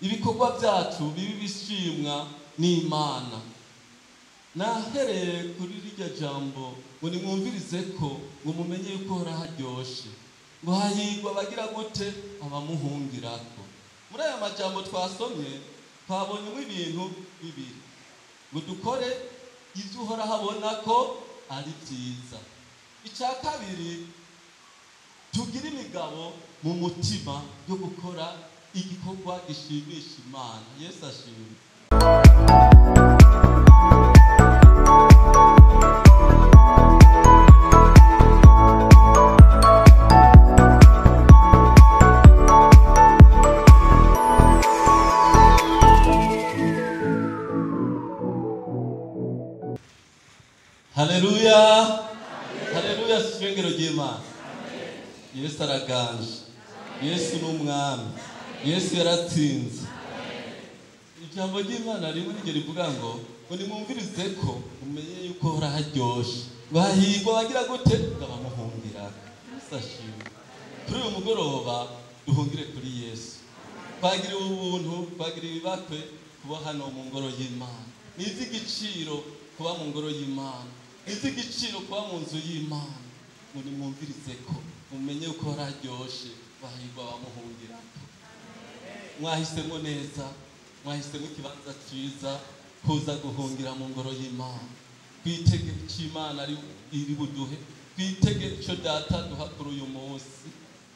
Ibikorwa byacu bibe bishimwa n'Imana. Nahereye kuri rirya jambo ngo nimwumvirize ko ngo mumenye yuko hora haryoshe, ngo hahirwa abagira gute abamuhungirako. Muri aya majambo twasomye twabonyemo ibintu bibiri: ngo dukore ibyo Uhoraho abona ko ari byiza. Icya kabiri, tugire imigabo mu mutima yo gukora igikorwa gishimisha Imana. Yesu ashimwe. Haleluya, haleluya, shengero ry'Imana. Yesu araganje, Yesu ni umwami, Yesu yaratsinze. Ijambo ry'Imana rimwe niryo rivuga ngo nimwumvirize ko mumenye yuko hora haryoshe, ngo hahirwa abagira gute ngo abamuhungirako. Yesu ashimwe. Kuri uyu mugoroba duhungire kuri Yesu. Twagiriwe ubuntu, twagiriwe ibibakwe kuba hano mu ngoro y'Imana. Ni iby'igiciro kuba mu ngoro y'Imana, ni iby'igiciro kuba mu nzu y'Imana. Ngo nimwumvirize ko mumenye uko hararyoshe, bahirwa abamuhungirako. Mwahisemo neza, mwahisemo ikibanza cyiza kuza guhungira mu ngoro y'Imana. Twitege icyo Imana iri buduhe, twitege icyo Data duha kuri uyu munsi.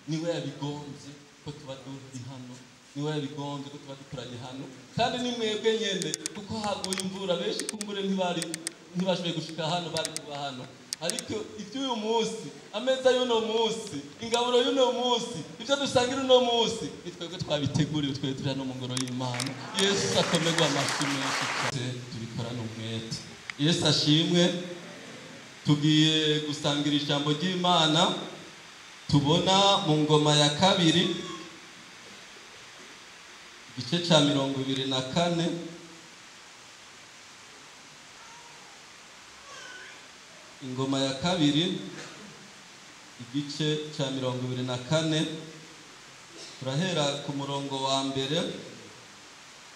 Niwe yabigombye ko tuba duri hano, niwe yabigombye ko tuba dukoranye hano, kandi ni mwebwe nyene, kuko haguye imvura benshi kumbure ntibashoboye gushika hano, bari kuba hano. Ariko iby'uyu munsi, ameza y'uno munsi, ingaburo y'uno munsi, ibyo dusangira uno munsi, ni twebwe twabiteguriwe, twebwe turi hano mu ngoro y'Imana. Yesu akomerwe amashyi menshi cyane, tubikorane umwete. Yesu ashimwe. Tugiye gusangira ijambo ry'Imana tubona mu Ngoma ya Kabiri, igice cya 24. Ingoma ya Kabiri, igice cya 24, turahera ku murongo wa mbere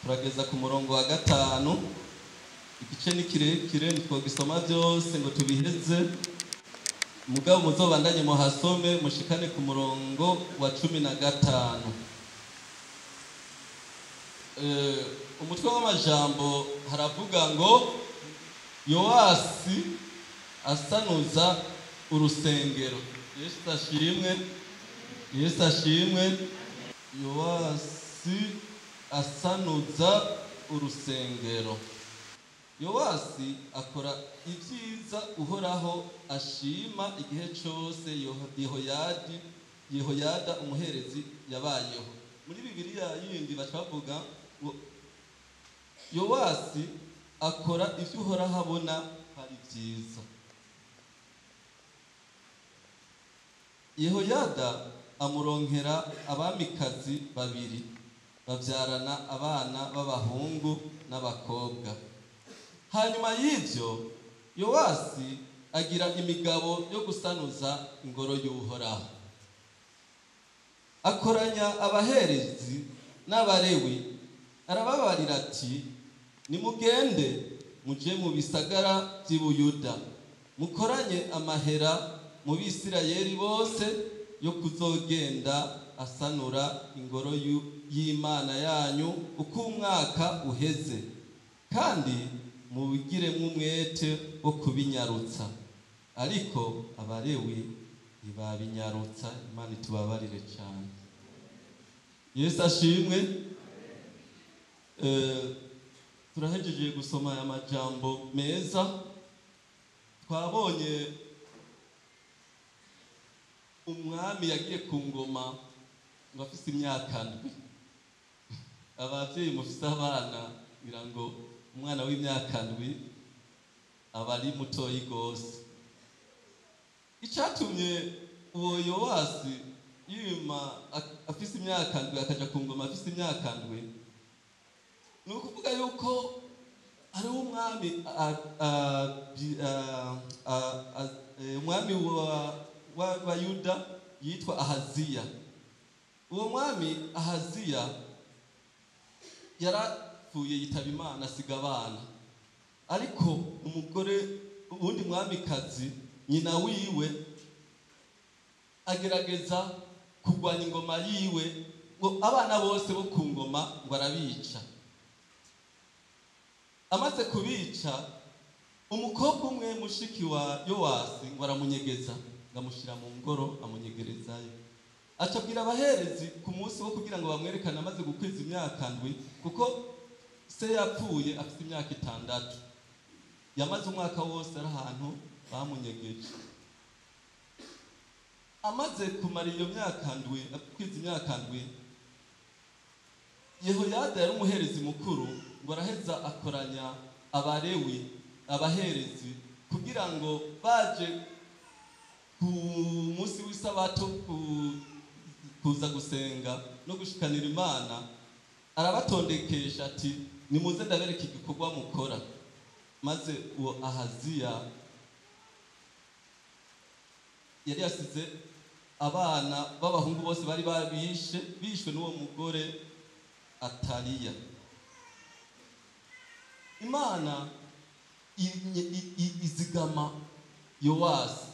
turageza ku murongo wa 5. Igice ni kirekire, ntitwogisoma byose ngo tubiheze, mugabo muzobandanye muhasome mushikane ku murongo wa 15. Umutwe w'amajambo haravuga ngo Yowasi asanuza urusengero. Yesu ashimwe, Yesu ashimwe. Yowasi asanuza urusengero. Yowasi akora ibyiza Uhoraho ashima igihe cyose Yehoyada umuherezi yabayeho. Muri Bibiliya yindi bacavuga ngo Yowasi akora ibyo Uhoraho abona ari byiza. Yehoyada amuronkera abamikazi babiri, babyarana abana b'abahungu n'abakobwa. Hanyuma y'ibyo, Yowasi agira imigabo yo gusanuza ingoro y'Uhoraho. Akoranya abaherezi n'Abalewi, arababarira ati: nimugende muje mu bisagara by'i Buyuda, mukoranye amahera mu Bisirayeli bose yo kuzogenda asanura ingoro y'Imana yanyu uko umwaka uheze, kandi mubigiremo umwete wo kubinyarutsa. Ariko Abalewi ntibabinyarutsa. Imana itubabarire cyane. Yesu ashimwe. Turahejeje gusoma aya majambo meza. Twabonye umwami yagiye ku ngoma ngo afise imyaka 7. Abavyeyi mufise abana, ngira ngo umwana w'imyaka 7 aba ari mutoyi gose. Icatumye uwo Yowasi yima afise imyaka 7 akaja ku ngoma afise imyaka 7, ni ukuvuga yuko ari umwami umwami wa Yuda yitwa Ahaziya. Uwo mwami Ahaziya Yarapfuye, yitaba Imana, asiga abana. Ariko umugore, uwundi mwamikazi, nyina wiwe, agerageza kurwanya ingoma yiwe, ngo abana bose bo ku ngoma ngo arabica. Amaze kubica, umukobwa umwe, mushiki wa Yowasi, ngo aramunyegeza, ngo amushyira mu ngoro, amunyegerezayo. Acabwira abaherezi ku munsi wo kugira ngo bamwerekane amaze gukwiza imyaka 7, kuko se yapfuye afite imyaka 6. Yamaze umwaka wose ari ahantu bamunyegeje. Amaze kumara iyo myaka 7, kwiza imyaka 7, Yehoyada yari umuherezi mukuru, ngo araheza akoranya Abarewi, abaherezi, kugira ngo baje ku munsi w'isabato kuza gusenga no gushikanira Imana. Arabatondekesha ati: "Nimuze ndabereka igikorwa mukora." Maze uwo Ahaziya yari yasize abana b'abahungu bose bari babishe, bishwe n'uwo mugore Ataliya. Imana izigama Yowasi,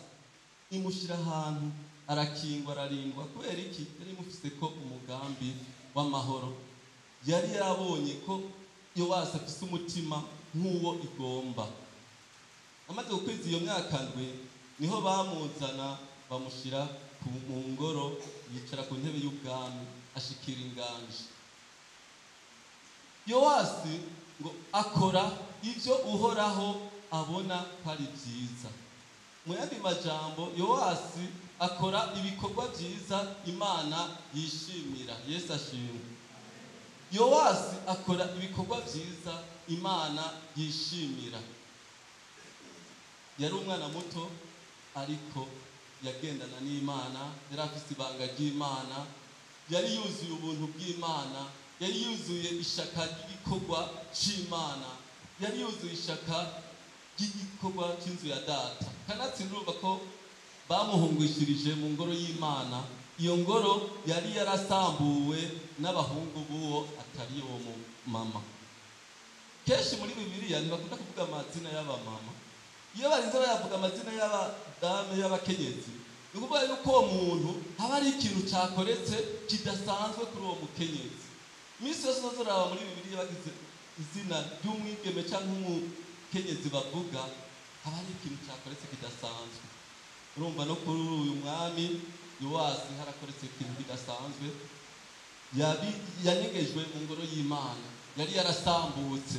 imushyira ahantu, arakingwa, ararindwa. Kubera iki? Yari imufise ko umugambi w'amahoro. Yari yabonye ko Yowasi afise umutima nk'uwo igomba. Amaze gukwiza iyo myaka 7, niho bamuzana, bamushyira mu ngoro, yicara ku ntebe y'ubwami, ashikira inganji. Yowasi ngo akora ibyo Uhoraho abona ko ari byiza. Mu yandi majambo, Yowasi akora ibikorwa byiza Imana yishimira. Yesu ashimwe. Yowasi akora ibikorwa byiza Imana yishimira. Yari umwana muto, ariko yagendana n'Imana, yari afise ibanga ry'Imana, yari yuzuye ubuntu bw'Imana, yari yuzuye ishaka ry'igikorwa c'Imana, yari yuzuye ishaka ry'igikorwa cy'inzu ya data. Kanatsinda urumva ko bamuhungishirije mu ngoro y'Imana. Iyo ngoro yari yarasambuwe n'abahungu b'uwo atari uwo mu mama. Kenshi muri Bibiliya ntibakunda kuvuga amazina y'abamama. Iyo barinze bayavuga, amazina y'abadame, y'abakenyezi, ni ukuvuga yuko uwo muntu haba hari ikintu cyakoretse kidasanzwe kuri uwo mukenyezi. Iminsi yose uzoraba muri Bibiliya bagize izina ry'umwigeme cyangwa umukenyezi bavuga, haba hari ikintu cyakoretse kidasanzwe. Urumva no kuri uyu mwami Yowasi harakoretse ikintu kidasanzwe. Yanyegejwe mu ngoro y'Imana yari yarasambutse.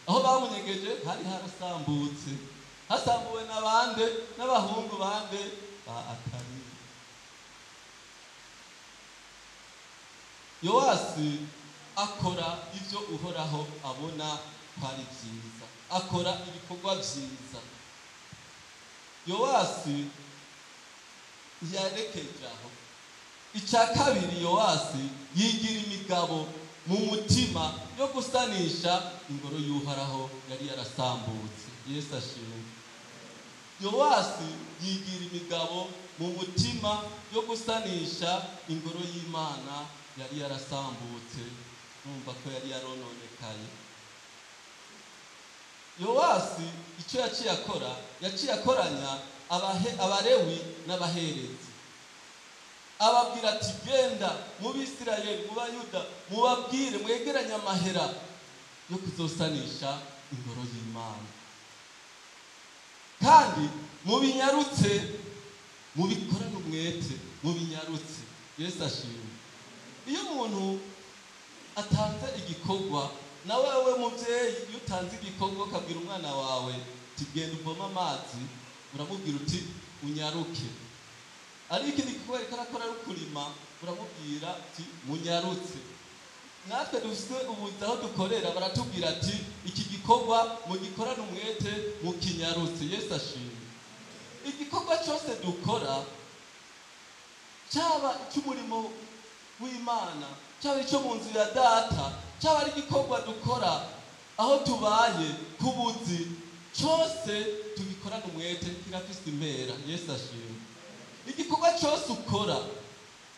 Aho bamunyegeje hari harasambutse, hasambuwe n'abande? N'abahungu bande? Ba Atali. Yowasi akora ibyo Uhoraho abona ko ari byiza, akora ibikorwa byiza. Yowasi yarekeje aho. Icya kabiri, Yowasi yigira imigabo mu mutima yo gusanisha ingoro y'Uhoraho yari yarasambutse. Yesu ashimwe. Yowasi yigira imigabo mu mutima yo gusanisha ingoro y'Imana yari yarasambutse. Numva ko yari yarononekaye. Yowasi icyo yaciye akora, yaciye akoranya Abarewi n'abaherezi, ababwira ati: "Genda mu Bisirayeli, mu Bayuda, mubabwire mwegeranye amahera yo kuzosanisha ingoro y'Imana, kandi mubinyarutse, mubikorane umwete, mubinyarutse." Yesu ashimwe. Iyo umuntu atanze igikorwa, nawe we mubyeyi, iyo utanze igikorwa ukabwira umwana wawe uti: "Genda uvome amazi", uramubwira uti: "Unyaruke." Ariko ikindi gikorwa ariko arakora ari ukurima, uramubwira uti: "Munyarutse." Natwe dufite ubuzi aho dukorera, baratubwira ati: "Iki gikorwa mugikorane umwete, mukinyarutse." Yesu ashimwe. Igikorwa cyose dukora, cyaba icy'umurimo w'Imana, cyaba icyo mu nzu ya data, cyaba ari igikorwa dukora aho tubaye ku buzi, cyose tugikorane umwete, kirafise impera. Yesu ashimwe. Igikorwa cyose ukora,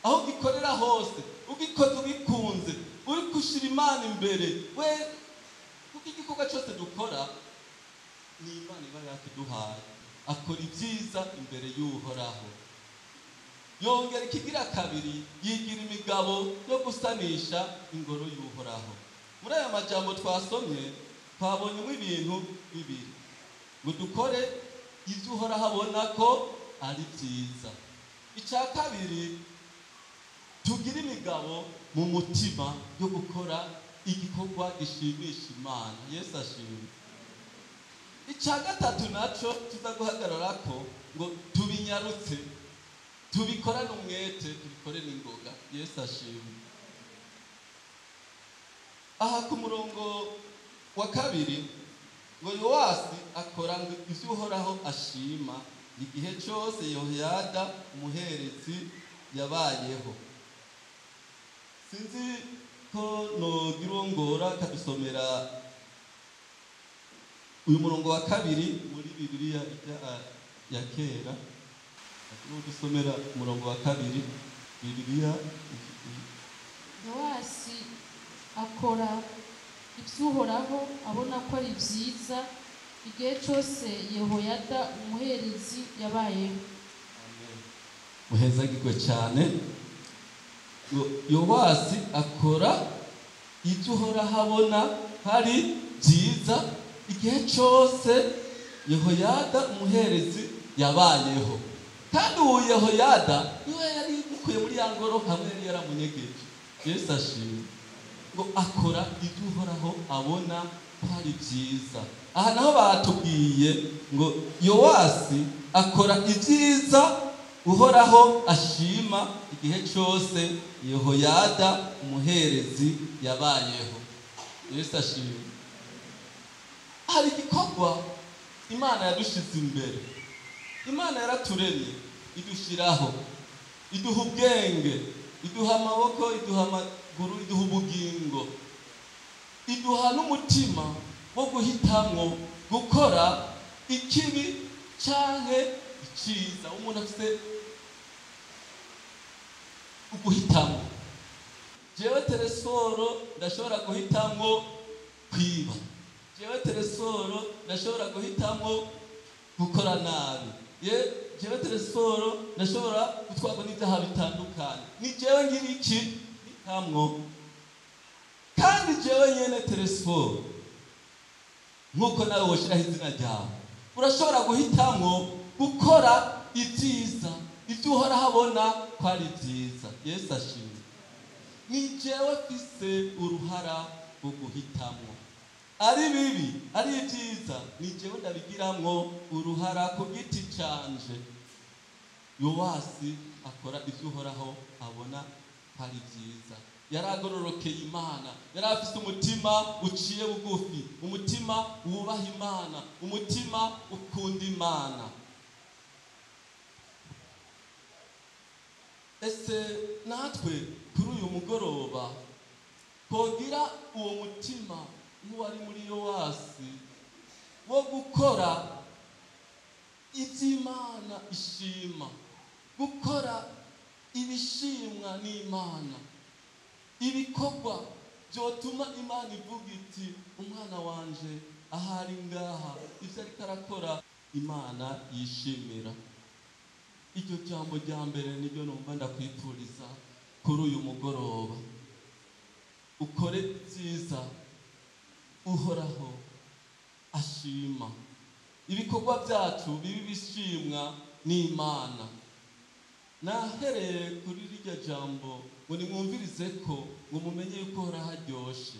aho ugikorera hose, ugikoze ugikunze, Uri gushyira Imana imbere we, kuko igikorwa cyose dukora ni Imana iba yakiduhaye. Akora ibyiza imbere y'Uhoraho. Yongera ikigira kabiri, yigira imigabo yo gusanisha ingoro y'Uhoraho. Muri aya majambo twasomye twabonyemo ibintu bibiri: ngo dukore ibyo Uhoraho abona ko ari byiza. Icya kabiri, tugire imigabo mu mutima yo gukora igikorwa gishimisha Imana. Yesu ashimwe. Icya gatatu nacyo tuza guhagarara ko ngo tubinyarutse, tubikorane umwete, tubikore n'ingoga. Yesu ashimwe. Aha ku murongo wa kabiri ngo Yowasi akora ibyo Uhoraho ashima igihe cyose Yehoyada umuherezi yabayeho. Sinzi ko nogira uwo ngora akadusomera uyu murongo wa kabiri muri Bibiliya ya kera. Dusomera umurongo wa kabiri Bibiliya. Yowasi akora ibyo Uhoraho abona ko ari byiza igihe cyose Yehoyada umuherezi yabayeho. Muhezagirwe cyane. Yowasi akora ibyo Uhoraho abona hari byiza igihe cyose Yehoyada umuherezi yabayeho. Kandi uwo Yehoyada niwe yari mukuye muri ya ngoro hamwe yari yaramunyegeje. Yesu ashimwe. Ngo akora ibyo Uhoraho abona ko ari byiza. Aha naho batubwiye ngo Yowasi akora ibyiza Uhoraho ashima igihe cyose Yehoyada umuherezi yabayeho. Yesu ashimwe. Hari igikorwa Imana yadushize imbere. Imana yaraturemye, idushyiraho, iduha ubwenge, iduha amaboko, iduha amaguru, iduha ubugingo, iduha n'umutima wo guhitamwo gukora ikibi canke iciza. Umuntu afite uguhitamwo. Jewe Teresoro ndashobora guhitamwo kwiba. Jewe Teresoro ndashobora guhitamwo gukora nabi. Jewe Teresoro ndashobora gutwarwa n'ibyaha bitandukanye. Ni jewe ngira iki hitamwo. Kandi jewe nyene Teresoro, nk'uko nawe woshiraho izina ryawe, urashobora guhitamwo gukora ibyiza, ibyo Uhoraho abona ko ari byiza. Yesu ashimwe. Ni jewe mfise uruhara rwo guhitamwo. Ari bibi, ari ibyiza, ni jewe ndabigiramwo uruhara ku giti canje. Yowasi akora ibyo Uhoraho abona ko ari byiza. Yaragororokeye Imana, yari afise umutima uciye bugufi, umutima wubaha Imana, umutima ukunda Imana. Ese natwe kuri uyu mugoroba twogira uwo mutima nk'uwari muri Yowasi wo gukora iby'Imana ishima, gukora ibishimwa n'Imana, ibikorwa byotuma Imana ivuga iti umwana wanje ahari ngaha, ibyo ariko arakora Imana yishimira. Iryo jambo rya mbere niryo numva ndakwipfuriza kuri uyu mugoroba. Ukore ibyiza Uhoraho ashima. Ibikorwa byacu bibe bishimwa n'Imana. Nahereye kuri rirya jambo ngo nimwumvirize ko ngo mumenye yuko Uhoraho aryoshe,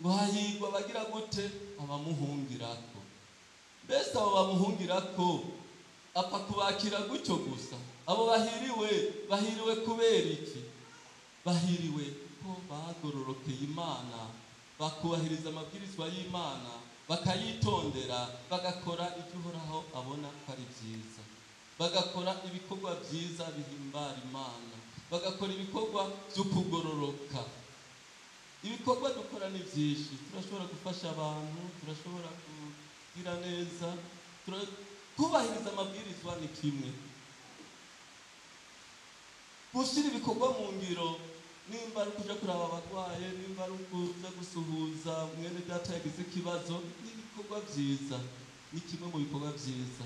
ngo hahirwa abagira gute abamuhungirako. Mbese abo bamuhungirako apfa kubakira gutyo gusa? Abo bahiriwe, bahiriwe kubera iki? Bahiriwe ko bagororokeye Imana, bakubahiriza amabwirizwa y'Imana, bakayitondera, bagakora ibyo Uhoraho abona ko ari byiza, bagakora ibikorwa byiza bihimbara Imana, bagakora ibikorwa byo kugororoka. Ibikorwa dukora ni byinshi. Turashobora gufasha abantu, turashobora kugira neza, kubahiriza amabwirizwa ni kimwe, gushyira ibikorwa mu ngiro Nimba ari ukuja kuraba abarwaye, nimba ari ukuja gusuhuza mwene data yagize ikibazo, ni ibikorwa vyiza, ni kimwe mu bikorwa vyiza.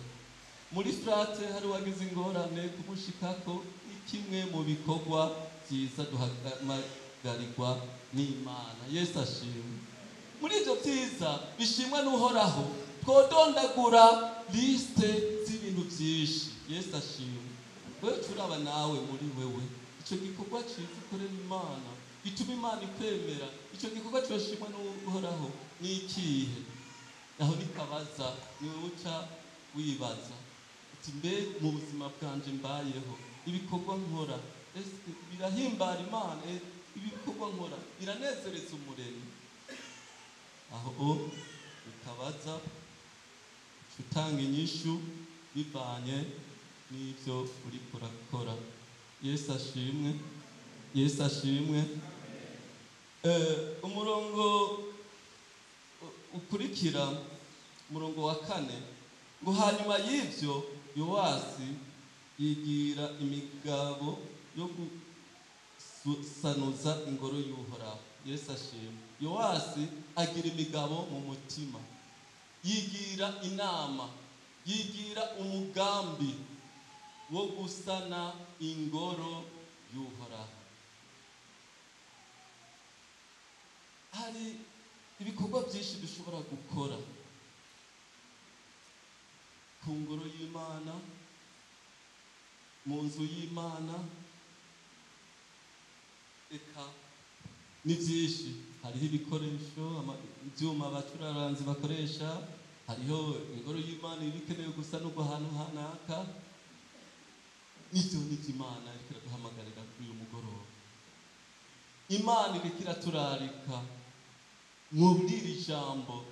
Muri frate hari uwagize ingorane, kumushikako ni kimwe mu bikorwa vyiza duhamagarirwa n'Imana. Yesu ashimwe. Muri ivyo vyiza bishimwa n'Uhoraho twodondagura liste z'ibintu vyinshi. Yesu ashimwe. Wewe turaba nawe muri wewe ico gikorwa ciza ukorera Imana gituma Imana ikwemera, ico gikorwa coshimwa n'Uhoraho ni ikihe? Aho nikabaza ni wowe uca wibaza uti mbe mu buzima bwanje mbayeho, ibikorwa nkora ese birahimbara Imana? Ibikorwa nkora biranezereza Umuremyi? Aho ukabaza utanga inyishu bivanye n'ibyo uriko urakora. Yesu ashimwe. Yesu ashimwe. Umurongo ukurikira, umurongo wa 4, ngo hanyuma y'ivyo Yowasi yigira imigabo yo gusanuza ingoro y'Uhoraho. Yesu ashimwe. Yowasi agira imigabo mu mutima, yigira inama, yigira umugambi wo gusana ingoro y'Uhoraho. Hari ibikorwa byinshi dushobora gukora ku ngoro y'Imana, mu nzu y'Imana, eka ni byinshi. Hariho ibikoresho, ibyuma abacuraranzi bakoresha, hariho ingoro y'Imana iba ikenewe gusa n'ubwo ahantu hanaka. Ivyo nivyo Imana iriko iraduhamagarira kuri uyu mugoroba. Imana iriko iraturarika muri iri jambo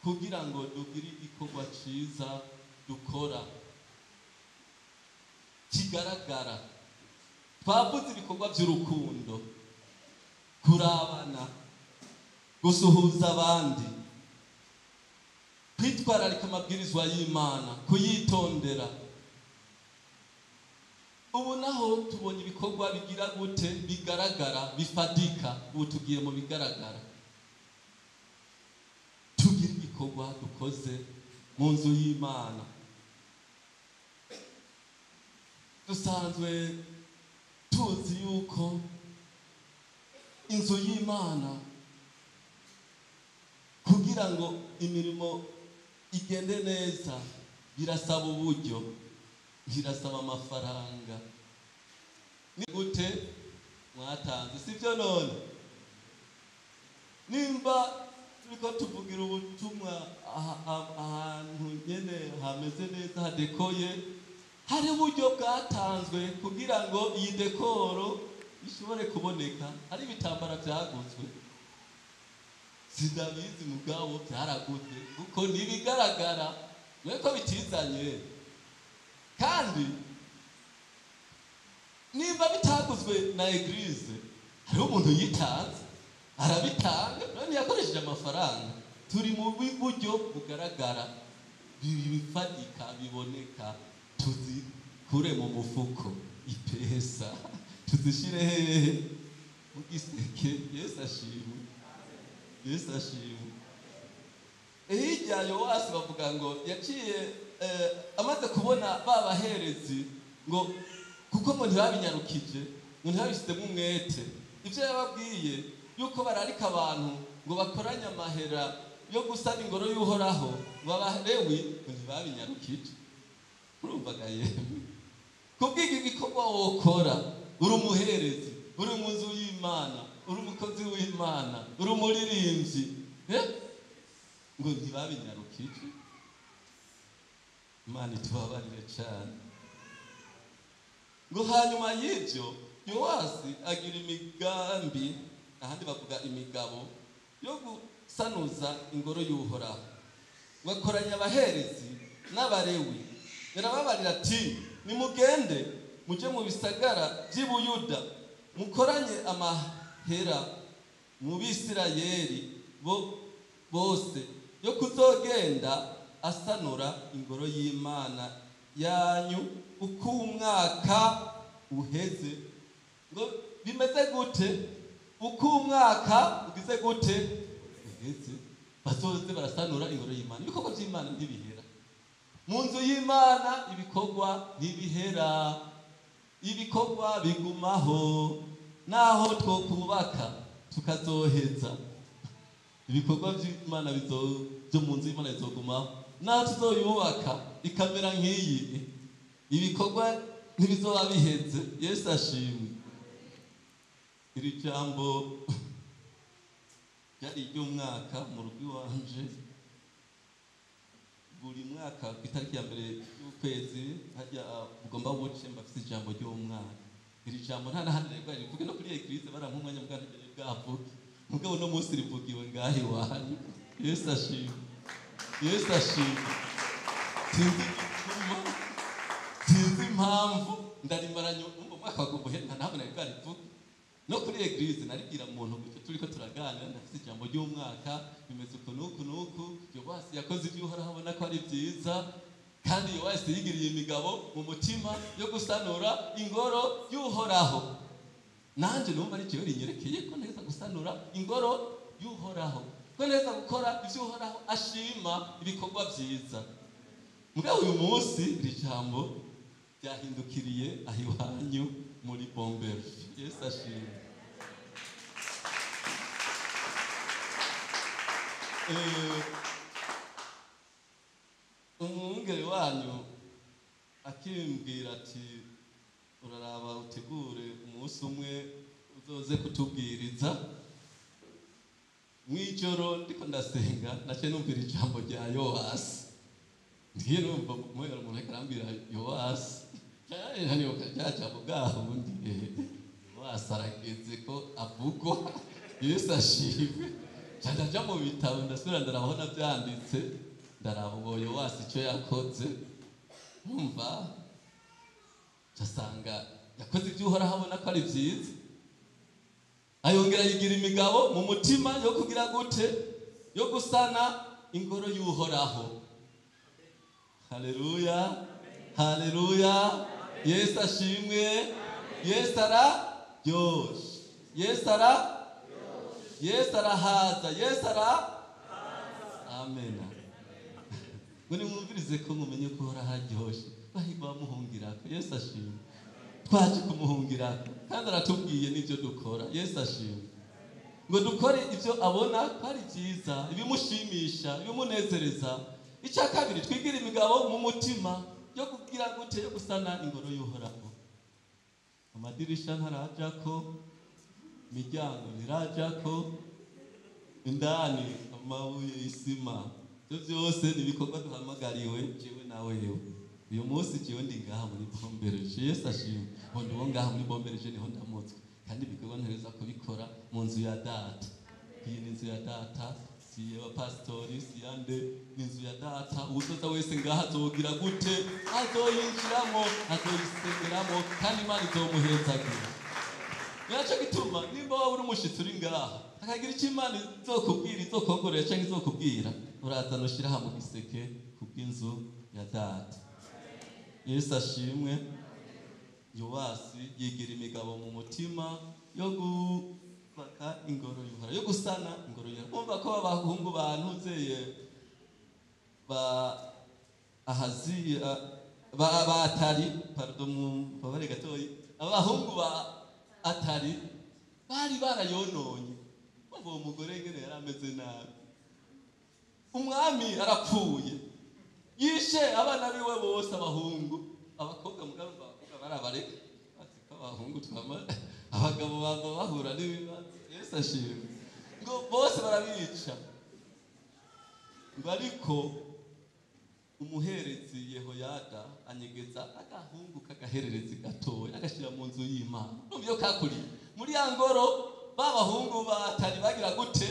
kugira ngo dugire igikorwa ciza dukora kigaragara. Twavuze ibikorwa by'urukundo, kurabana, gusuhuza abandi, kwitwararika amabwirizwa y'Imana, kuyitondera. Ubu naho tubonye ibikorwa bigira gute bigaragara, bifadika. Ubu tugiye mu bigaragara, tugira igikorwa dukoze mu nzu y'Imana. Dusanzwe tuzi yuko inzu y'Imana kugira ngo imirimo igende neza birasaba uburyo, birasaba amafaranga. Ni gute mwatanze, sivyo? None nimba turiko tuvugira ubutumwa ahantu nyene hameze neza hadekoye, hari uburyo bwatanzwe kugira ngo iyi dekoro ishobore kuboneka. Hari ibitambara byaguzwe, sindabizi mugabo byaraguzwe kuko ntibigaragara nuko bitizanye. Kandi nimba bitaguzwe na eglise, hariho umuntu yitanze arabitanga, none yakoresheje amafaranga. Turi mu buryo bugaragara, bifatika, biboneka. Tuzikure mu mufuko ipesa, tuzishire hehe? Mu giseke. Yesu ashimwe. Yesu ashimwe. Hirya Yowasi bavuga ngo yaciye amaze kubona ba baherezi, ngo kuko ngo ntibabinyarukije, ngo ntibabishyizemo umwete, ibyo yababwiye yuko bararika abantu ngo bakoranye amahera yo gusana ingoro y'Uhoraho, ngo Abalewi ngo ntibabinyarukije. Urumvaga yemwe, kubw'iki gikorwa wokora, uri umuherezi, uri mu nzu y'Imana, uri umukozi w'Imana, uri umuririmbyi, ngo ntibabinyarukije. Imana itubabarire cyane. Ngo hanyuma y'ibyo Yowasi agira imigambi, ahandi bavuga imigabo yo gusanuza ingoro y'Uhoraho. Ngo akoranya abaherezi n'Abalewi, yarababarira ati nimugende muje mu bisagara by'i Buyuda mukoranye amahera mu Bisirayeli bo bose yo kuzogenda asanura ingoro y'Imana yanyu uko umwaka uheze. Ngo Bimeze gute? Uko umwaka ugize gute ugeze, bazoze barasanura ingoro y'Imana. Ibikorwa by'Imana ntibihera mu nzu y'Imana, ibikorwa ntibihera, ibikorwa bigumaho. Naho twokubaka tukazoheza, ibikorwa by'Imana byo mu nzu y'Imana bizogumaho. Naho tuzoyubaka ikamera nk'iyi, ibikorwa ntibizoba biheze. Yesu ashimwe. Iri jambo ryari iry'umwaka mu rugo iwanje. Buri mwaka ku itariki ya 1 y'ukwezi hajya ugomba buce mbafise ijambo ry'umwaka. Iri jambo nta n'ahandi rero rivuge, no kuri église barampa umwanya mbwa ntigere bwavuge, mugabo no munsi rivugiwe ngaho iwanyu. Yesu ashimwe, Yesu ashimwe. Sinzi igituma, sinzi impamvu, ndarimaranye umva umwaka wagomba uhera ntabwo nari bwarivuge no kuri église. Naribwira umuntu gutyo turiko turaganira, ndafise ijambo ry'umwaka, bimeze uku n'uku n'uku. Yowasi yakoze ibyo Uhoraho abona ko ari byiza, kandi Yowasi yigiriye imigabo mu mutima yo gusanura ingoro y'Uhoraho. Nanje numva ari jewe rinyerekeye ko neza gusanura ingoro y'Uhoraho, ko neza gukora ibyo Uhoraho ashima, ibikorwa byiza. Mugabo uyu munsi iri jambo ryahindukiriye aho iwanyu muri Bomberge. Yesu ashimwe. Umwungere wanyu akimbwira ati uraraba utegure umunsi umwe uzoze kutubwiriza, mw'ijoro ndiko ndasenga naciye numvira ijambo rya Yowasi. Ngiye numva umwera umuntu ariko arambwira Yowasi, nibuka rya jambo bwaho bundi. Yowasi arageze ko avugwa. Yesu ashimwe. Ndaja mu bitabo, ndasubira ndarabona byanditse, ndaraba uwo Yowasi icyo yakoze, numva nsanga yakoze ibyo Uhoraho abona ko ari byiza, ayongera yigira imigabo mu mutima yo kugira gute? Yo gusana ingoro y'Uhoraho. Haleluya, haleluya. Yesu ashimwe. Yesu araryoshe, Yesu ara Yesu arahaza, Yesu ara amena. Ngo nimwumvirize ko mumenye ko Uhoraho aryoshe, bahigwa bamuhungirako. Yesu ashimwe. Twaje kumuhungirako, kandi aratubwiye n'ibyo dukora. Yesu ashimwe. Ngo dukore ibyo abona ko ari byiza, ibimushimisha, ibimunezereza. Icya kabiri, twigire imigabo mu mutima yo kugira gute? Yo gusana ingoro y'Uhoraho. Amadirisha ntarajako, imiryango ntirajako, indani amabuye, isima, ibyo byose ni ibikorwa duhamagariwe jewe nawe. Yewe, uyu munsi jewe ndi ngaha muri Bombereje. Yesu ashimwe. Ngo ndi uwo ngaha muri Bombereje, niho ndamutswe, kandi ibikorwa ntegerezwa kubikora mu nzu ya data. Iyi ni inzu ya data, si iy'abapasitori, si iyande, ni inzu ya data. Uwuzoza wese ngaha azogira gute? Azoyinjiramo, azoyisengeramo, kandi Imana izomuhezagira. Nacyo gituma nimba waba uri umushitsi uri ngaha, akagira icyo Imana izokubwira, izokongorera cyangwa izokubwira, urazana ushyira aha mu giseke kubw'inzu ya data. Yesu ashimwe. Yowasi yigira imigabo mu mutima yo kubaka ingoro y'Uhoraho, yo gusana ingoro y'Uhoraho. Kumva ko abahungu bantuzeye ba Ahaziya ba Atari, pardon, mubabare gatoyi, abahungu ba Atari bari barayononye. Umva uwo mugore ngene yari ameze nabi. Umwami arapfuye, yishe abana biwe bose abahungu, abakobwa mugabo abakobwa barabareka, ati ko abahungu twama abagabo bava bahura n'ibibazo. Yesu ashimwe. Ngo bose barabica, ngo ariko umuherezi Yehoyada anyegeza agahungu k'agahererezi gatoya, agashyira mu nzu y'Imana. Numva iyo kakuriye muri ya ngoro, ba bahungu batari bagira gute?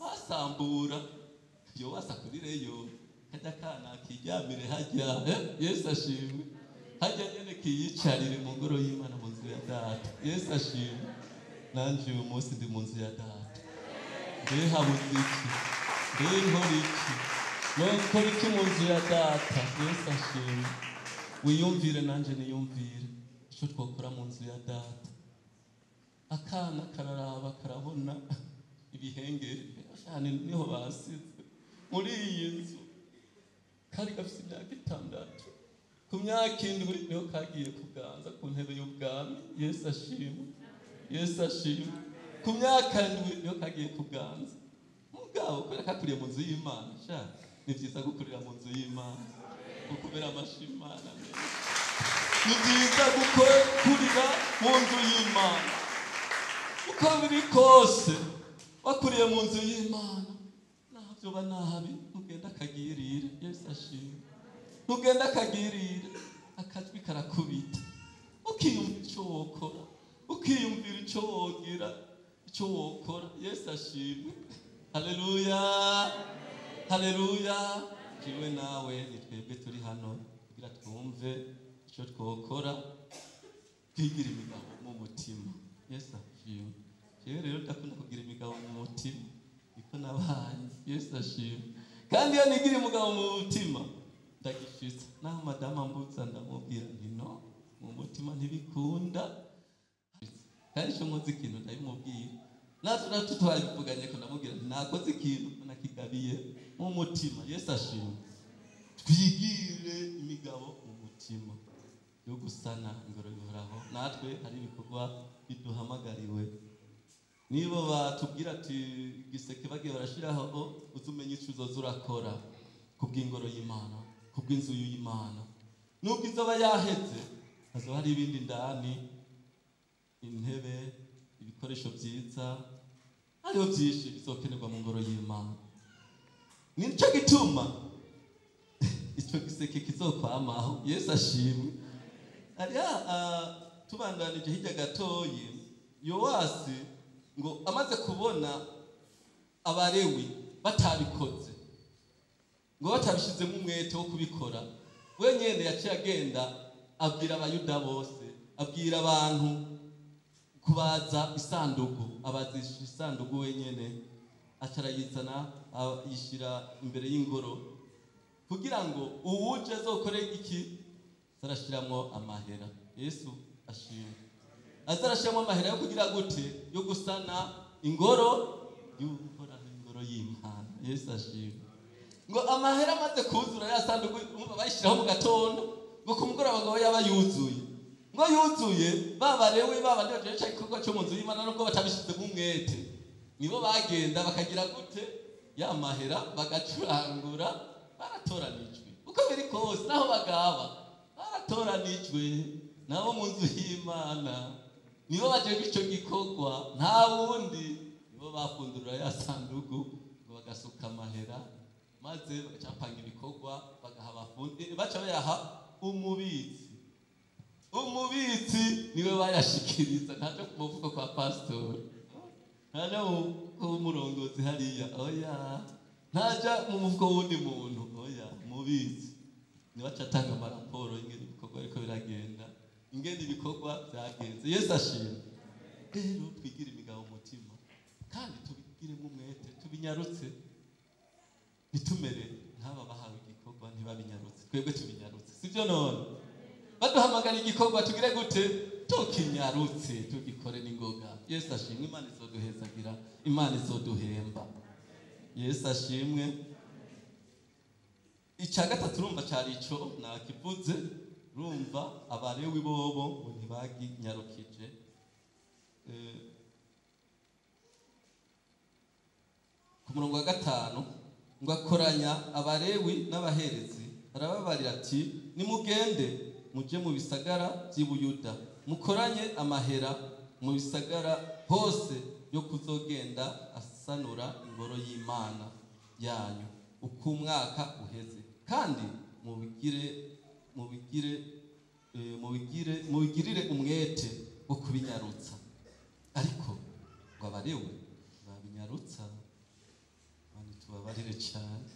Basambura. Yowasi akurireyo, kajya kana kiryamire hajya. Yesu ashimwe. Hajya nyene kiyicarire mu ngoro y'Imana, mu nzu ya data. Yesu ashimwe. Nanje uyu munsi ndi mu nzu ya data. Mbe habuze iki? Mbe nkora iki? Nokora iki mu nzu ya data? Yesu ashimwe. Wiyumvire, nanje niyumvire icyo twakora mu nzu ya data. Akana kararaba karabona ibihengeri cyane niho basize muri iyi nzu. Kari gafite imyaka 6, ku myaka 7 niho kagiye kuganza ku ntebe y'ubwami. Yesu ashimwe, Yesu ashimwe. Ku myaka 7 niho kagiye kuganza. Mugabo kubera kakuriye mu nzu y'Imana, sha ni byiza gukurira mu nzu y'Imana, gukubera amashimana. Ni byiza gukurira mu nzu y'Imana. Uko biri kose wakuriye mu nzu y'Imana, ntabyo ba nabi ntugenda akagirire. Yesu ashimwe. Ntugenda akagirire, akajwi karakubita, ukiyumvira icyo wokora, ukiyumvira icyo wogira, icyo wokora. Yesu ashimwe. Haleluya, haleluya. Jewe nawe ni twebwe turi hano kugira twumve icyo twokora, twigira imigabo mu mutima. Yesu ashimwe. Jewe rero ndakunda kugira imigabo mu mutima, niko nabaye. Yesu ashimwe. Kandi iyo nigira umugabo mu mutima ndagishitsa, naho madamu ambutsa ndamubwira nti no, mu mutima ntibikunda. Kandi icyo nkoze ikintu ndabimubwira, natwe twabivuganye ko ndamubwira nti nakoze ikintu nakigabiye mu mutima. Yesu ashimwe. Twigire imigabo mu mutima yo gusana ingoro y'Uhoraho. Natwe hari ibikorwa biduhamagariwe. Niba batubwira ati igiseke bagiye barashiraho, uzumenye icyo uzoza urakora kubw'ingoro y'Imana, kubw'inzu y'Imana. Nubwo izoba yaheze, hazoba hari ibindi ndani, intebe, ibikoresho byiza, hariho byinshi bizokenerwa mu ngoro y'Imana. Nicyo gituma icyo giseke kizokwamaho. Yesu ashimwe. Hariya tubandanije hirya gatoyi, Yowasi ngo amaze kubona Abalewi batabikoze, ngo batabishizemo umwete wo kubikora, wenyene yaciye agenda abwira Abayuda bose, abwira abantu kubaza isanduku, abazisha isanduku wenyene, acarayizana ayishira imbere y'ingoro kugira ngo uwuje azokore iki, azarashiramwo amahera. Yesu ashimwe. Azarashiramwo amahera yo kugira gute, yo gusana ingoro y'Uhoraho, ingoro y'Imana. Yesu ashimwe. Ngo amahera amaze kuzura ya sanduku bayishiraho mu gatondo, ngo ku mugoroba ngo yaba yuzuye. Ngo yuzuye, babarewe babandi bajeje igikorwa cyo mu nzu y'Imana, nubwo batabishizemo umwete, nibo bagenda bakagira gute, ya mahera bagacurangura. Baratoranijwe uko biri kose, naho bagaba baratoranijwe, nabo mu nzu y'Imana nibo bajeje icyo gikorwa, nta wundi. Nibo bafundura ya sanduku ngo bagasuka amahera, maze bagacapanga ibikorwa, bagaha abafundi, baca bayaha umubitsi. Umubitsi niwe bayashikiriza, ntaje ku mufuko kwa pastori, ntaje mu murongozi hariya, oya, ntaja mu mufuko w'undi muntu, oya, umubitsi niwe aca atanga amaraporo y'ingene ibikorwa ariko biragenda, ingene ibikorwa byagenze. Yesu ashimwe. Rero twigire imigabo mu mutima, kandi tubigiremo umwete, tubinyarutse, ntitumere nk'aba bahawe igikorwa ntibabinyarutse, twebwe tubinyarutse, sibyo? None baduhamagara igikorwa tugire gute, tukinyarutse, tugikore n'ingoga. Yesu ashimwe. Imana izoduhezagira, Imana izoduhemba. Yesu ashimwe. Icya gatatu urumva cyari ico nakivuze, urumva Abalewi bobo ngo ntibaginyarukije. Ku murongo wa 5 ngo akoranya Abalewi n'abaherezi, arababarira ati nimugende muje mu bisagara by'i Buyuda, mukoranye amahera mu bisagara hose yo kuzogenda asanura ingoro y'Imana yanyu uko umwaka uheze, kandi mubigirire umwete wo kubinyarutsa. Ariko ngo Abalewi babinyarutsa. Imana itubabarire cyane.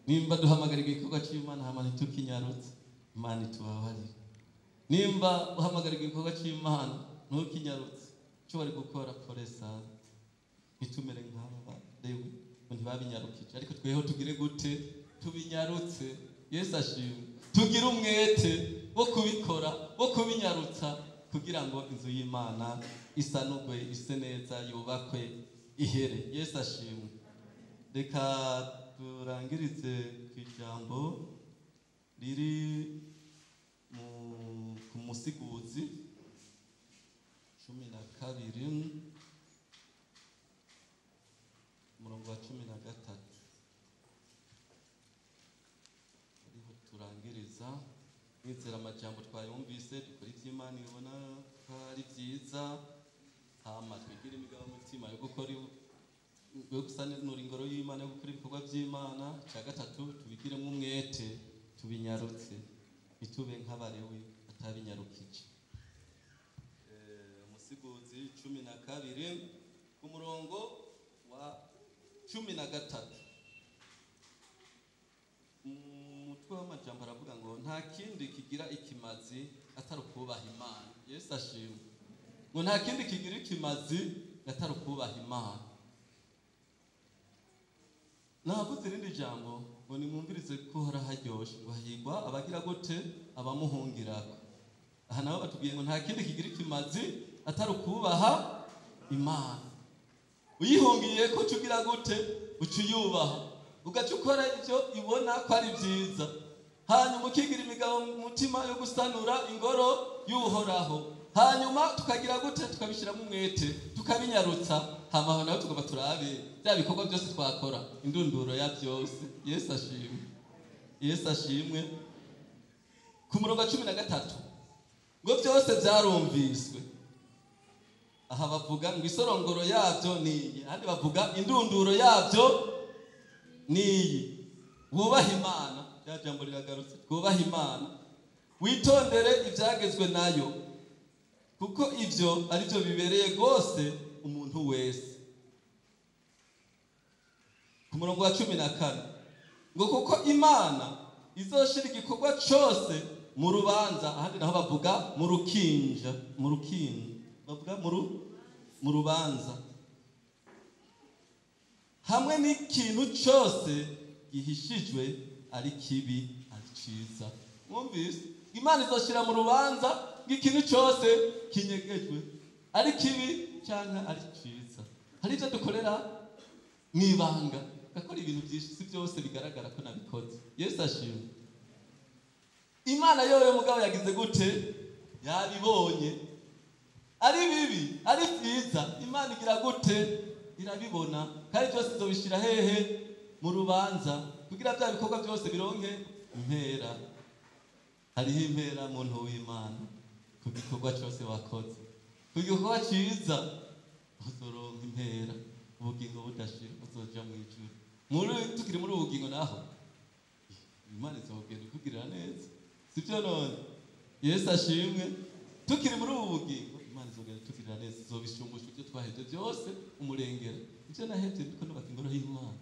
Nimba duhamagarira igikorwa cy'Imana hama ntitukinyarutse, Imana itubabarire. Nimba uhamagarira igikorwa cy'Imana ntukinyarutse, icyo bari gukora polesa, ntitumere nk'aba Balewi ngo ntibabinyarukije. Ariko tweho tugire gute, tubinyarutse. Yesu ashimwe. Tugire umwete wo kubikora, wo kubinyarutsa, kugira ngo inzu y'Imana Isanurwe, ise neza, yubakwe, ihere. Yesu ashimwe. Reka turangirize ku ijambo riri ku Musiguzi 12, umurongo wa 13, ariho turangiriza. Mwizera amajambo twayumvise, dukora ivy'Imana ibona ko ari vyiza, hama twigire imigabo mutima yo gukora, yo gusanura ingoro y'Imana, yo gukora ibikorwa vy'Imana. Icya gatatu, tubigiremo umwete, tubinyarutse, ntitube nk'abarewi batabinyarukije. Umusiguzi 12 ku murongo wa 13, umutwe w'amajambo aravuga ngo nta kindi kigira ikimazi atari ukubaha Imana. Yesu ashimwe. Ngo nta kindi kigira ikimazi atari ukubaha Imana. Navuze irindi jambo ngo nimwumvirize ko hora haryoshe, ngo hahigwa abagira gute? Abamuhungirako. Aha nabo batubwiye ngo nta kindi kigira ikimazi atari ukubaha Imana. Uyihungiye ko uca gute? Uca uyubaha, ugaca ukora ibyo ibona ko ari byiza, hanyuma ukigira imigabo mu mutima yo gusanura ingoro y'Uhoraho, hanyuma tukagira gute? Tukabishyiramo umwete, tukabinyarutsa. Hama nawe tugomba turabe bya bikorwa byose twakora, indunduro ya byose. Yesu ashimwe. Yesu ashimwe. Ku murongo wa 13 ngo byose byarumviswe. Aha bavuga ngo isorongoro yabyo ni iyi, ahandi bavuga indunduro yabyo ni iyi: wubahe Imana. Rya jambo riragarutse, twubahe Imana, witondere ibyagezwe nayo, kuko ibyo ari byo bibereye rwose umuntu wese. Ku murongo wa 14 ngo kuko Imana izoshira igikorwa cyose mu rubanza. Ahandi naho bavuga mu rukinja, mu rukinja bavuga mu rubanza, hamwe n'ikintu cyose gihishijwe, ari kibi ari ciza. Mwumvise? Imana izoshira mu rubanza ikintu cyose kinyegejwe, ari kibi cyangwa ari ciza. Hari ibyo dukorera mu ibanga, gakora ibintu byinshi, si byose bigaragara ko nabikoze. Yesu ashimwe. Imana yoyo mugabo yagize gute? Yabibonye. Ari bibi ari byiza, Imana igira gute? Irabibona. Kandi byose izobishyira hehe? Mu rubanza, kugira bya bikorwa byose bironke impera. Hariho impera, muntu w'Imana, ku gikorwa cyose wakoze. Ku gikorwa cyiza uzoronka impera, ubugingo budashira, uzoja mu ijuru. Muri tukiri muri ubu bugingo naho, Imana izogenda ikugirira neza, sibyo none? Yesu ashimwe. Tukiri muri ubu bugingo, Imana izogenda itugirira neza, izobishumbusha ibyo twahevye byose umurengera. Ibyo nahevye ndiko nubaka ingoro y'Imana,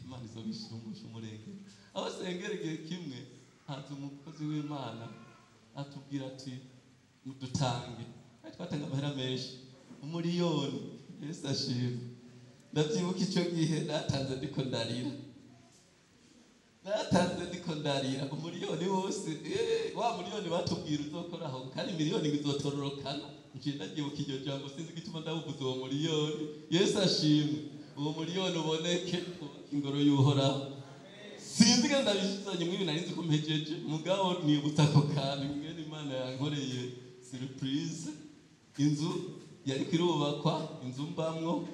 Imana izobishumbusha umurengera. Aho sengera, igihe kimwe haza umukozi w'Imana atubwira ati dutange, kandi twatanga amahera menshi, 1 miliyoni. Yesu ashimwe. Ndabyibuka icyo gihe natanze ndiko ndarira, natanze ndiko ndarira 1 miliyoni wose. Wa miliyoni batubwira uzokoraho, kandi miliyoni ngo izotororokana. Nje ndabyibuka iryo jambo, sinzi igituma ndawuvuze uwo miliyoni. Yesu ashimwe. Uwo miliyoni uboneke, twubake ingoro y'Uhoraho. Sinzi ko ndabishizanye mwibi, nari nzi ko mpejeje, mugabo nibutsa ako kantu mwene Imana yankoreye surprise. Inzu yariko irubakwa, inzu mbamwo,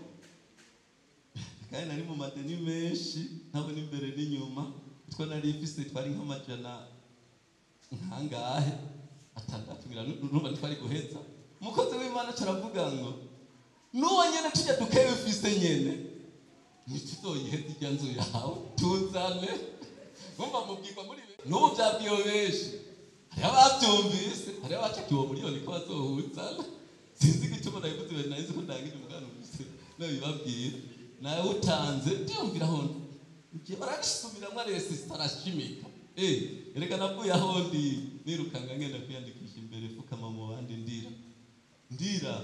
kandi nari mu madeni menshi, ntabona imbere n'inyuma. Utwo nari mfise twari nk'amajana nkangahe, atandatu ngira, numva ntitwari guheza. Umukozi w'Imana aca aravuga ngo n'uwo nyene tujya dukeya ufise nyene ntituzoyiheza irya nzu yawe, tuzane. Numva mubwirwa muri n'ubu byabwiwe benshi, hariho ababyumvise, hariho abacakiwe uwo miliyoni ko bazohuzana. Sinzi igituma nabivuze, nari nzi ko ndangije umugano numvise nabibabwira. Nawe utanze byumvira aho ngiye, barabisubiramwo, aresista, arashimika. Erega navuye aho ndi nirukanga, ngenda kwiyandikisha imbere, fukama mu bandi, ndira, ndira.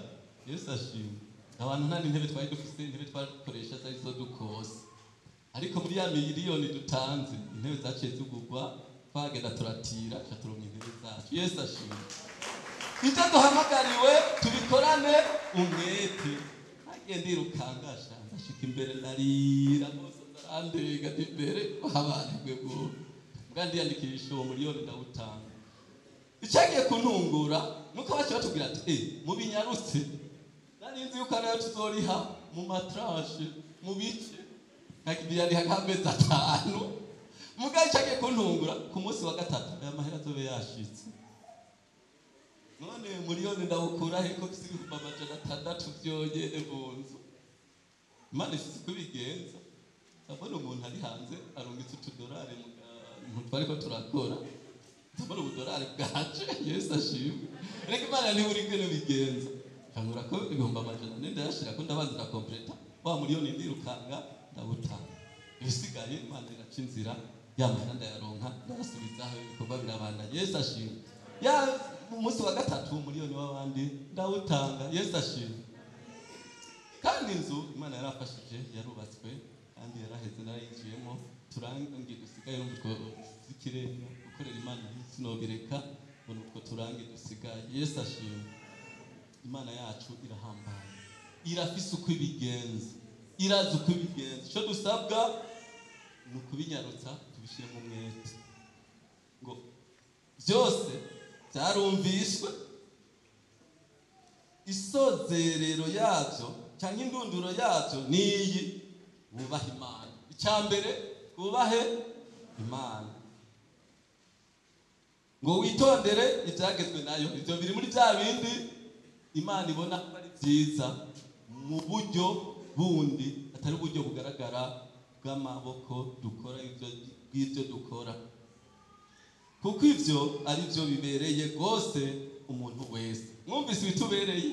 Yesu ashimwe. Abantu nta n'intebe twari dufise, intebe twakoresha zari zo dukose, ariko muri ya miliyoni dutanze intebe zaciye zigurwa, twagenda turatira, tuca turonka intebe zacu. Yesu ashimwe. Ibyo duhamagariwe tubikorane umwete. Nagiye ndirukangasha ndashika imbere narira bose ndarandega ndi imbere habanirwe bwo mbwa ndiyandikisha uwo miliyoni ndawutanga. Icyagiye kuntungura nuko baciye batubwira ati mubinyarutse, nari nzi yuko nayo tuzoriha mu matrashe mu bice nkakibiyariha nk'amezi 5. Mugabo icyagiye kuntungura ku munsi wa 3 aya mahera azobe yashitse. None miliyoni ndawukura he ko mfise 600,000 byonyene mu nzu? Imana ifise uko ibigenza. Ndabona umuntu ari hanze arungitse utudorari mu kantu twariko turakora, ndabona ubudorari bwaje. Yesu ashimwe. Reka Imana ntiburi ingene bigenza. Nkangura ko 400,000 ndayashira ko ndabanza ndakompleta wa miliyoni ndirukanga ndawutanga. Ibisigaye Imana iraca inzira, ya mahera ndayaronka ndayasubizaho, ibikorwa birabandanya. Yesu ashimwe. Ya umunsi wa 3 miliyoni w'abandi ndawutanga. Yesu ashimwe. Kandi inzu Imana yarafashije yarubatswe kandi yaraheze narayinjiyemo. Turangi dusigaye utwo zikirenga gukorera Imana sinobireka ngo nutwo turangi dusigaye. Yesu ashimwe. Imana yacu irahambaye, irafise uko ibigenza, irazi uko ibigenza. Icyo dusabwa ni ukubinyarutsa tubishyiremo umwete. Ngo byose byarumvishwe, isozerero yabyo cyangwa indunduro yabyo niyi: wubahe Imana. Icya mbere wubahe Imana, ngo witondere ibyagezwe nayo. Ibyo biri muri bya bindi Imana ibona ko ari byiza mu buryo bundi atari uburyo bugaragara bw'amaboko dukora bw'ibyo dukora, kuko ibyo ari byo bibereye rwose umuntu wese. Mwumvise ibitubereye,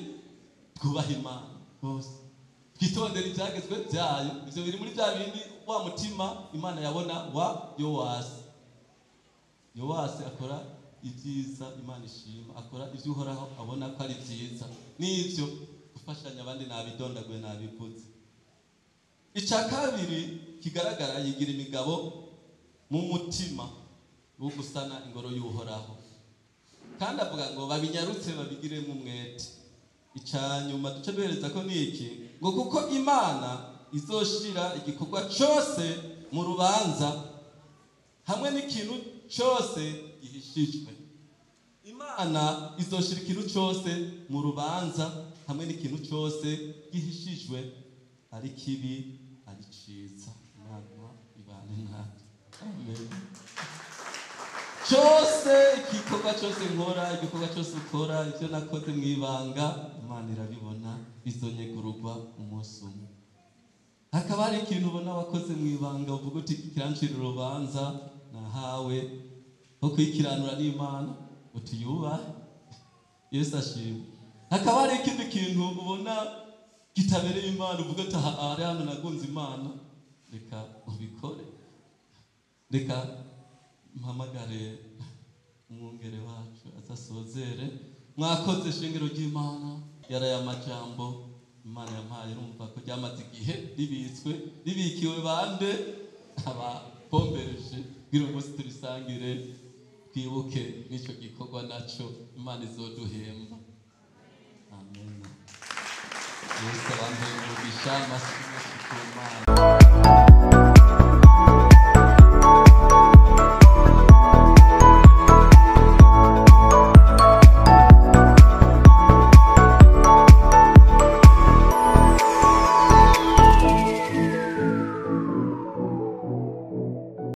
twubahe Imana rwose, twitondere ibyagezwe byayo. Ibyo biri muri bya bindi wa mutima Imana yabona wa Yowasi. Yowasi akora ibyiza Imana ishima, akora ibyo Uhoraho abona ko ari byiza. N'ibyo gufashanya abandi nabidondaguye nabivuze. Icya kabiri kigaragara, yigira imigabo mu mutima wo gusana ingoro y'Uhoraho, kandi avuga ngo babinyarutse babigiremo umwete. Icya nyuma duce duhereza ko niki, ngo kuko Imana izoshira igikorwa cyose mu rubanza hamwe n'ikintu cyose gihishijwe. Imana izoshira ikintu cyose mu rubanza hamwe n'ikintu cyose gihishijwe, ari kibi ari ciza. Imana ibane natwe. Amen. Cyose igikorwa cyose nkora, igikorwa cyose ukora, ibyo nakoze mu ibanga, Imana irabibona, bizonyegururwa umunsi umwe. Hakaba hari ikintu ubona wakoze mu ibanga uvuga uti kirancira urubanza nahawe ho kwikiranura n'Imana, utuyubahe. Yesu ashimwe. Hakaba hari ikindi kintu ubona kitabereye Imana uvuga ati aha hano nagunze Imana, reka ubikore. Reka mpamagare umwungere wacu azasozere. Mwakoze shingiro ry'Imana. Yaraye amajambo Imana yampaye, urumva ko ryamaze igihe ribitswe, ribikiwe bande abapombereje kugira umunsi turisangire, twibuke n'icyo gikorwa naco Imana izoduhemba. Amen. Yesu abampe umugisha, amashyi menshi ku Mana.